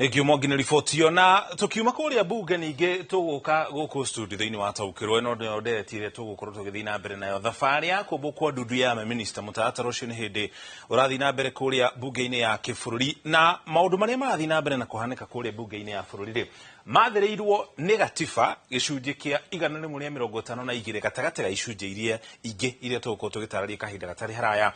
Thengiũ Mwangi nĩ riboti ĩyo. Na tũkiuma kũrĩa mbunge, ningĩ tũgũka gũkũ studio thĩinĩ wa Taũkĩrwo. Ĩno nĩyo ndereti ĩrĩa tũgũkorwo tũgĩthiĩ na mbere nayo, thabarĩ ya kũmbwo kwa ndundu ya mamĩnĩsta. Mũtaratara ũcio nĩ hĩndĩ ũrathiĩ na mbere kũrĩa mbunge-inĩ ya kĩbũrũri, na maũndũ marĩa marathiĩ na mbere na kũhanĩka kũrĩa mbunge-inĩ ya bũrũri rĩ mathĩrĩirwo nĩ gatiba gĩcunjĩ kĩa 152, gatagatĩ ga icunjĩ iria ingĩ iria tũgũkorwo tũgĩtarĩria kahinda gatarĩ haraya,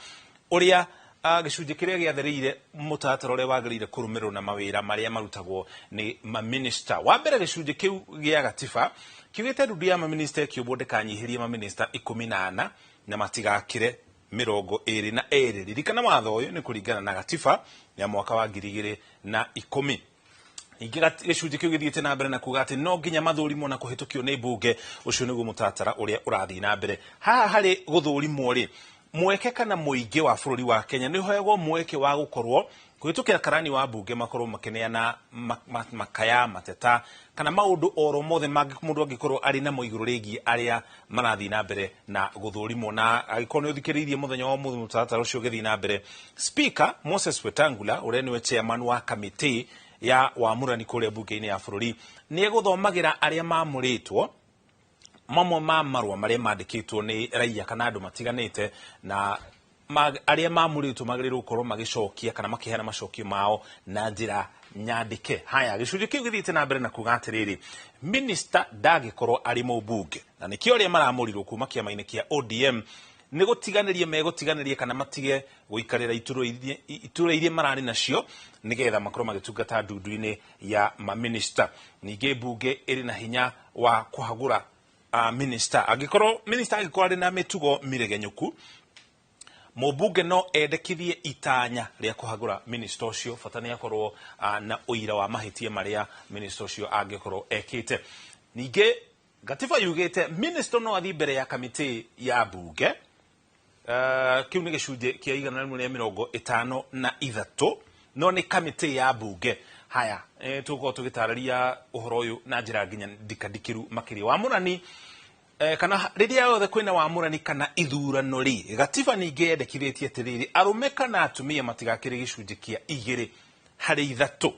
ũrĩa gĩcunjĩ kĩrĩa gĩathĩrĩire mũtaratara ũrĩa wagĩrĩire kũrũmĩrĩrwo na mawĩra marĩa marutagwo nĩ mamĩnĩsta. Wa mbere, gĩcunjĩ kĩu gĩa gatiba kiugĩte ndundu ya mamĩnĩsta ĩkĩũmbwo ndĩkanyihĩrie mamĩnĩsta 14 na matigakĩre 22. Ririkana watho ũyũ nĩ kũringana na gatiba ya mwaka wa 2010. Ningĩ gĩcunjĩ kĩu gĩthiĩte na mbere na kuga atĩ no nginya mathũrimwo na kũhĩtũkio nĩ mbunge. Ũcio nĩguo mũtaratara ũrĩa ũrathiĩ na mbere haha. Harĩ gũthũrimwo rĩ, mweke kana mũingĩ wa bũrũri wa Kenya nĩ ũheagwo mweke wa gũkorwo kũhĩtũkĩra karani wa mbunge makorwo makĩneana makaya, mateta kana maũndũ oro mothe mũndũ angĩkorwo arĩ namo igũrũ rĩgiĩ arĩa marathiĩ na mbere na gũthũrimwo. Na angĩkorwo nĩ ũthikĩrĩirie mũthenya wa ũmũthĩ mũtaratara ũcio ũgĩthiĩ na mbere, Speaker Moses Wetangula, ũrĩa nĩwe chairman wa kamĩtĩ ya wamũrani kũrĩa mbunge-inĩ ya bũrũri, nĩ egũthomagĩra arĩa mamũrĩtwo mamwe ma marũa marĩa mandĩkĩtwo nĩ raia kana andũ matiganĩte, na arĩa mamũrĩtwo magĩrĩirwo gũkorwo magĩcokia kana makĩheana macokio mao na njĩra nyandĩke. Haya, gĩcunjĩ kĩu gĩthiĩte na mbere na kuga atĩrĩrĩ, minista ndangĩkorwo arĩ mũmbunge, na nĩkĩo arĩa maramũrirwo kuma kĩama-inĩ kĩa ODM nĩ gũtiganĩria megũtiganĩria kana matige gũikarĩra iturwa iria mararĩ nacio nĩgetha makorwo magĩtungata ndundu-inĩ ya maminista. Ningĩ mbunge ĩrĩ na hinya wa kũhagũra minista angĩkorwo minista angĩkorwo arĩ na mĩtugo mĩregenyũku. Mũmbunge no endekithie itanya rĩa kũhagũra minista ũcio, bata nĩ akorwo na ũira wa mahĩtia marĩa minista ũcio angĩkorwo ekĩte. Ningĩ gatiba yugĩte minista no athiĩ mbere ya kamĩtĩ ya mbunge. Kĩu nĩ gĩcunjĩ kĩa 153, no nĩ kamĩtĩ ya mbunge. Haya, tũgũkorwo tũgĩtarĩria ũhoro ũyũ na njĩra nginya ndikandikĩru makĩria. Wamũrani kana rĩrĩa yothe kwĩna wamũrani kana ithurano rĩ, gatiba ningĩ yendekithĩtie atĩrĩrĩ, arũme kana atumia matigakĩrĩ gĩcunjĩ kĩa 2 harĩ 3.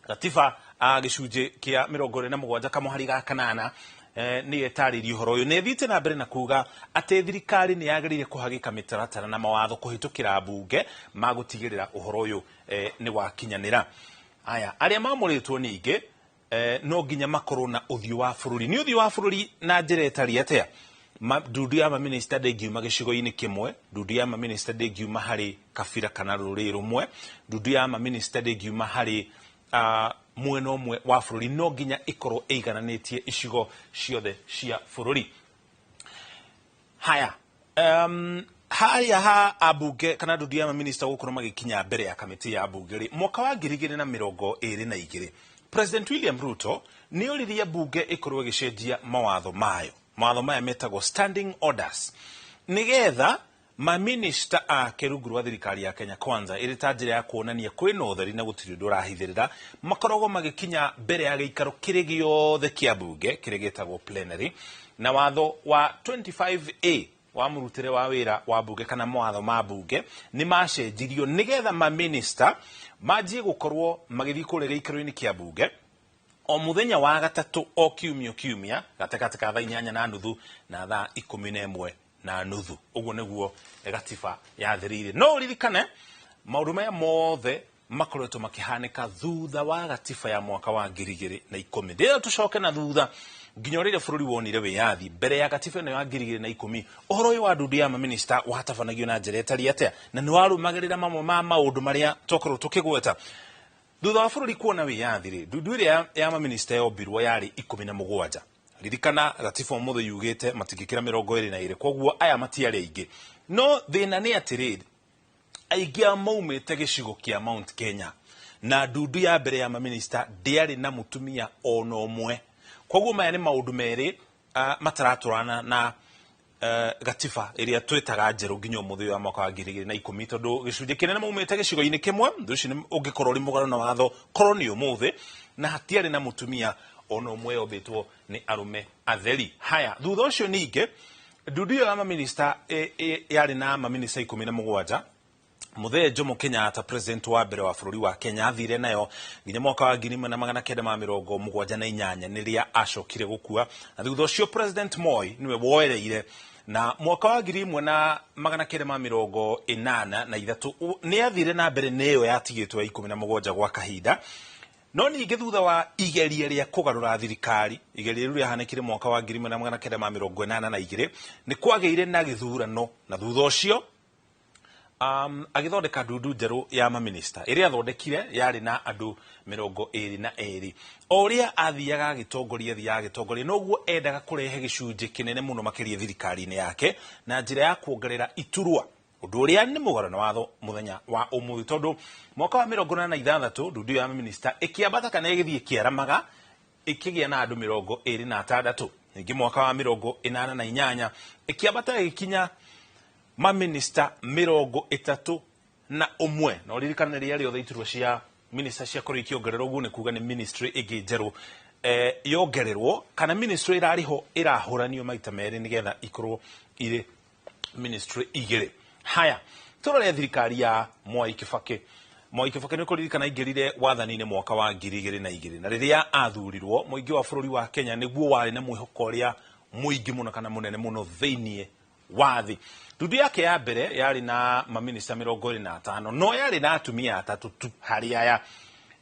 Gatiba gĩcunjĩ kĩa 27 kamũhari ga kanana nĩ ĩtarĩirie ũhoro ũyũ. Nĩ ĩthiĩte na mbere na kuga atĩ thirikari nĩ yagĩrĩire kũhagĩka mĩtaratara na mawatho kũhĩtũkĩra mbunge ma gũtigĩrĩra ũhoro ũyũ nĩ wakinyanĩra. Aya arĩa mamũrĩtwo ningĩ no nginya makorwo na ũthiũ wa bũrũri. Nĩ ũthiũ wa bũrũri na njĩra ĩtariĩ atĩa? Ndundu ya maminista ndĩngiuma gĩcigo-inĩ kĩmwe, ndundu ya maminista ndĩngiuma harĩ kabira kana rũrĩrĩ rũmwe, ndundu ya maminista ndĩngiuma harĩ mwena ũmwe wa bũrũri, no nginya ĩkorwo ĩigananĩtie icigo ciothe cia bũrũri. Haya, harĩa ha ambunge kana ndundu ya maminista gũkorwo magĩkinya mbere ya kamĩtĩ ya mbunge rĩ, mwaka wa 2022 President William Ruto nĩ oririe mbunge ĩkorwo ĩgĩcenjia mawatho mayo. Mawatho maya metagwo standing orders, nĩgetha maminista ake rungu rwa thirikari ya Kenya Kwanza, ĩrĩ ta njĩra ya kuonania kwĩna ũtheri na gũtirĩ ũndũ ũrahithĩrĩra, makoragwo magĩkinya mbere ya gĩikaro kĩrĩ gĩothe kĩa mbunge kĩrĩa gĩtagwo plenary. Na watho wa 25A wa mũrutĩre wa wĩra wa mbunge kana mawatho ma mbunge nĩ macenjirio nĩgetha maminista manjie gũkorwo magĩthiĩ kũrĩa gĩikaro-inĩ kĩa mbunge o mũthenya wa gatatũ o kiumia kiumia, gatagatĩ ka thaa 8:30 na thaa 11:30. Ũguo nĩguo gatiba yathĩrĩire. No ũririkane maũndũ maya mothe makoretwo makĩhanĩka thutha wa gatiba ya mwaka wa 2010. Rĩrĩa tũcoke na thutha nginya rĩrĩa bũrũri wonire wĩyathi, mbere ya gatiba ĩno ya 2010, ũhoro ũyũ wa ndundu ya maminista watabanagio na njĩra ĩtariĩ atĩa, na nĩ warũmagĩrĩra mamwe ma maũndũ marĩa twakorwo tũkĩgweta? Thutha wa bũrũri kuona wĩyathi rĩ, ndundu ĩrĩa ya maminista yombirwo yarĩ 17. Ririkana gatiba ũmũthĩ yugĩte matingĩkĩra 22, koguo aya matiarĩ aingĩ. No thĩna nĩ atĩrĩrĩ, aingĩ a maumĩte gĩcigo kĩa Mount Kenya, na ndundu ya mbere ya maminista ndĩarĩ na mũtumia ona ũmwe. Koguo maya nĩ maũndũ merĩ mataratwarana na gatiba ĩrĩa twĩtaga njerũ nginya ũmũthĩ ũyũ ya mwaka wa 2010, tondũ gĩcunjĩ kĩnene maumĩte gĩcigo-inĩ kĩmwe. Ũndũ ũcio nĩ ũngĩkorwo ũrĩ mũgarũ na watho korwo nĩ ũmũthĩ, na hatiarĩ na mũtumia ona ũmwe, yombĩtwo nĩ arũme atheri. Haya, thutha ũcio ningĩ ndundu ĩyo ya maminista yarĩ na maminista 17. Muthee Jomo Kenyatta, president wa mbere wa bũrũri wa Kenya, athire nayo nginya mwaka wa 1978 nĩrĩa acokire gũkua, na thutha ũcio President Moi nĩwe woereire, na mwaka wa 1983 nĩ athire na mbere nĩyo yatigĩtwo ya 17 gwa kahinda. No ningĩ thutha wa igeria rĩa kũgarũra thirikari, igeria rĩu rĩahanĩkire mwaka wa 1982, nĩ kwagĩire na gĩthurano, na thutha ũcio agĩthondeka ndundu njerũ ya maminista ĩrĩa athondekire yarĩ na andũ 22. O ũrĩa athiaga agĩtongoria thiaga agĩtongoria, noguo endaga kũrehe gĩcunjĩ kĩnene mũno makĩria thirikari-inĩ yake na njĩra ya kuongerera iturwa, ũndũ ũrĩa nĩ mũgarũ na watho mũthenya wa ũmũthĩ, tondũ mwaka wa 86 ndundu ya maminista ĩkĩambata kana ĩgĩthiĩ ĩkĩaramaga ĩkĩgĩa na andũ 26. Ningĩ mwaka wa 88 ĩkĩambata ĩgĩkinya maminista 31. Na ũririkane rĩrĩa rĩothe iturwa cia minista ciakorwo ikĩongererwo, ũguo nĩ kuga nĩ ministry ĩngĩ njerũ yongererwo, kana ministry ĩrarĩ ho ĩrahũranio maita merĩ nĩgetha ikorwo irĩ ministry igĩrĩ. Haya, tũrore thirikari ya Mwai Kibaki. Mwai Kibaki nĩ kũririkana aingĩrire wathani-inĩ mwaka wa 2002, na rĩrĩa athurirwo mũingĩ wa bũrũri wa Kenya nĩguo warĩ na mwĩhoko ũrĩa mũingĩ mũno kana mũnene mũno thĩiniĩ wa thĩ. Ndundu yake ya mbere yarĩ na maminista 25, no yarĩ na atumia atatũ tu harĩ aya.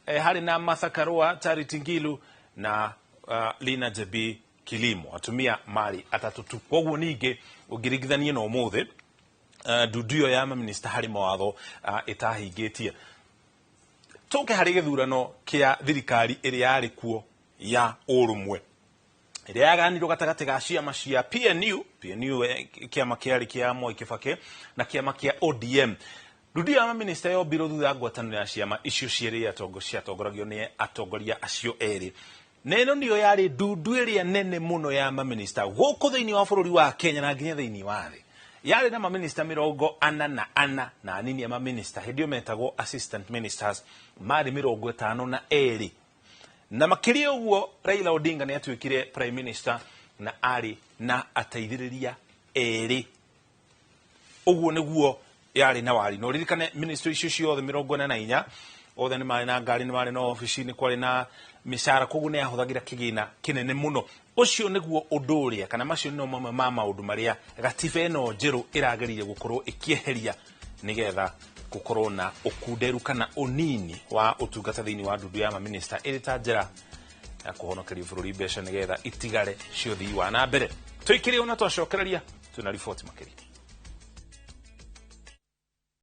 Harĩ na Martha Karua, Charity Ngilu na Lina Jebi Kilimo, atumia marĩ atatũ tu. Koguo ningĩ ũngĩringithania na ũmũthĩ, ndundu ĩyo ya maminista harĩ mawatho ĩtahingĩtie. Tũke harĩ gĩthurano kĩa thirikari ĩrĩa yarĩ kuo ya ũrũmwe, ĩrĩa yaganirwo gatagatĩ ga ciama cia PNU, PNU kĩama kĩarĩ kĩa Mwai Kibaki, na kĩama kĩa ODM. Ndundu ya maminista yombirwo thutha wa ngwatanĩro ya ciama icio cierĩ ciatongoragio nĩ atongoria acio erĩ. Na ĩno nĩyo yarĩ ndundu ĩrĩa nene mũno ya maminista gũkũ thĩinĩ wa bũrũri wa Kenya na nginya thĩinĩ wa thĩ. Yarĩ na maminista 44, na anini a maminista hĩndĩ ĩyo metagwo assistant ministers marĩ 52. Na makĩria ũguo Raila Odinga nĩ atuĩkire prime minister na arĩ na ateithĩrĩria erĩ. Ũguo nĩguo yarĩ na wari. Na ũririkane ministry icio ciothe 44 othe nĩ marĩ na ngari, nĩ marĩ na obici, nĩ kwarĩ na mĩcara, koguo nĩ yahũthagĩra kĩgĩna kĩnene mũno. Ũcio nĩguo ũndũ ũrĩa kana macio nĩmo mamwe ma maũndũ marĩa gatiba ĩno njerũ ĩragereire gũkorwo ĩkĩeheria nĩgetha gũkorwo na ũkunderu kana ũnini wa ũtungata thĩinĩ wa ndundu ya maminista, ĩrĩ ta njĩra ya kũhonokeria bũrũri mbeca nĩgetha itigare cia ũthii wa na mbere. Tũikĩre ona twacokereria twĩna riboti makĩria.